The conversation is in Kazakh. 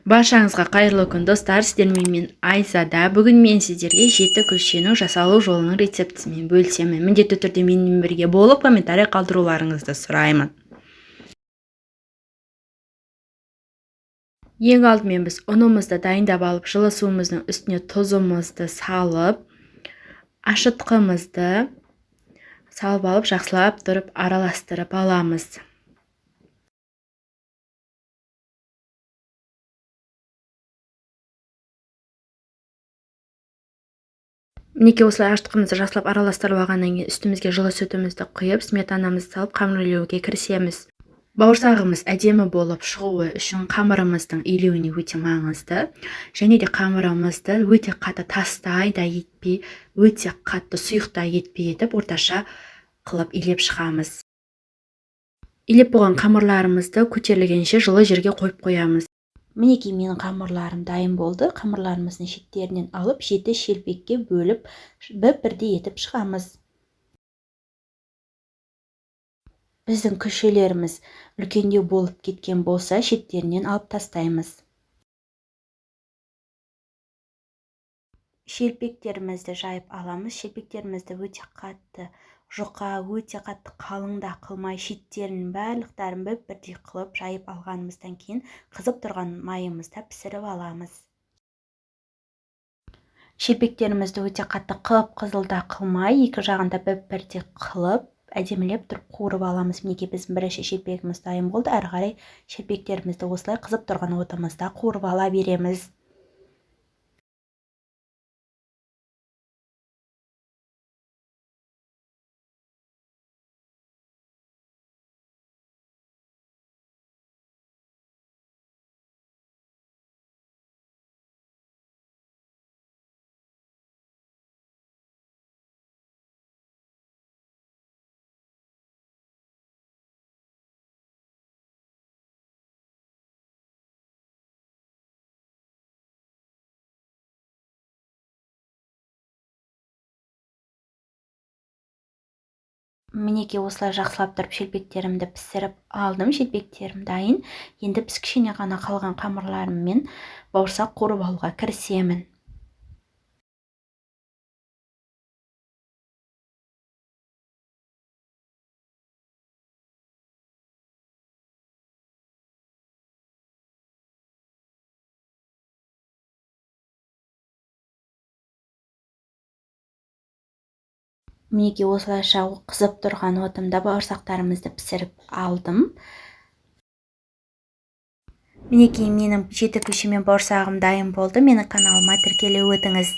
Баршаңызға қайырлы күн, достар! Сіздермен мен, Айзада. Бүгін мен сіздерге жеті күлшенің жасалу жолының рецептісімен бөлісемін. Міндетті түрде менімен бірге болып, комментарий қалдыруларыңызды сұраймын. Ең алдымен біз ұнымызды дайындап алып, жылы суымыздың үстіне тұзымызды салып, ашытқымызды салып алып, жақсылап тұрып араластырып аламыз. Мінекей, осылай ашытқымызды жақсылап араластырып алғаннан кейін үстімізге жылы сүтімізді құйып, сметанамызды салып, қамыр илеуге кірісеміз. Бауырсағымыз әдемі болып шығуы үшін қамырымыздың илеуіне өте маңызды. Және де қамырымызды өте қатты тастай да етпей, өте қатты сұйық та етпей етіп, орташа қылып илеп шығамыз. Илеп болған қамырларымызды көтерілгенше жылы жерге қойып қоямыз. Мінекей, менің қамырларым дайын болды. Қамырларымыздың шеттерінен алып, жеті шелпекке бөліп, бір-бірдей етіп шығамыз. Біздің күлшелеріміз үлкендеу болып кеткен болса, шеттерінен алып тастаймыз. Шелпектерімізді жайып аламыз. Шелпектерімізді өте қатты жұқа, өте қатты қалың да қылмай, шеттерін барлықтарын бір-бірдей қылып жайып алғанымыздан кейін қызып тұрған майымызда пісіріп аламыз. Шелпектерімізді өте қатты қып-қызыл да қылмай, екі жағында бір-бірдей қылып, әдемілеп тұрып қуырып аламыз. Мінекей, біздің бірінші шелпегіміз дайын болды. Әрі қарай шелпектерімізді осылай қызып тұрған отымызда қуырып ала береміз. Мінекей, осылай жақсылап тұрып шелпектерімді пісіріп алдым. Шелпектерім дайын. Енді біз кішкене ғана қалған қамырларыммен бауырсақ қуырып алуға кірісемін. Мінекей, осылайша қызып тұрған отымда бауырсақтарымызды пісіріп алдым. Мінекей, менің жеті күлшемен бауырсағым дайын болды. Менің каналыма тіркеле өтіңіз.